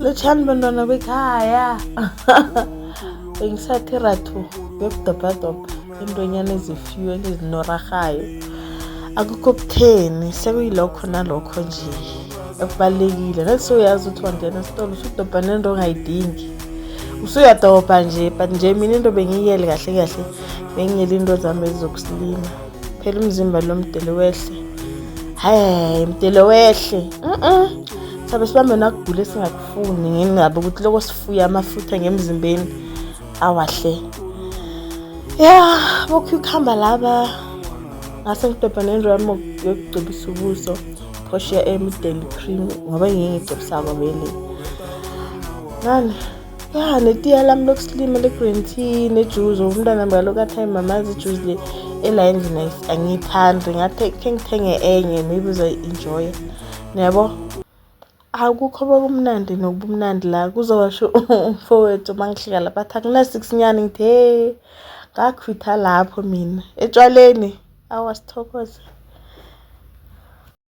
Lotjhani bantwana bekhaya. Bengisathi rathu ngiyokudobhadobha iintonyana ezifiwe engizinorarhayo. Akukho kutheni sekuyilokho nalokho nje okubalulekile. Nathi uyazi ukuthi wangena esitolo usudobha nento ongayidingi. Usuyadobha nje but nje mina into bengiyiyele kahle kahle bengiyele into zami ezizokusilima. Phela umzimba lo mdele wehle. Hayi mdele wehle. Sabe sibambe nakugula esingakufuni ngingabe ukuthi loko sifuya amafutha ngemzimbeni awahle. Ya, bocucumber laba ngase ngidobha nento yami yokugcobisa ubuso Portia M Daily Cream ngoba ngiye ngigcobisako vele. Nani ya netiya lami lokusilima le-green tea nejuice umntwana kaloku athi hayi mama ijuice le ela endlini angiyithandi ngathi khe ngithenge enye maybe uzoyi-enjoya niyabo. Akukho bokumnandi nobumnandi la kuzowasho umfowethu uma ngihlika lapha athi akuna-six nyana ngithi he ngakhwitha lapho mina etshwaleni awa sithokoze.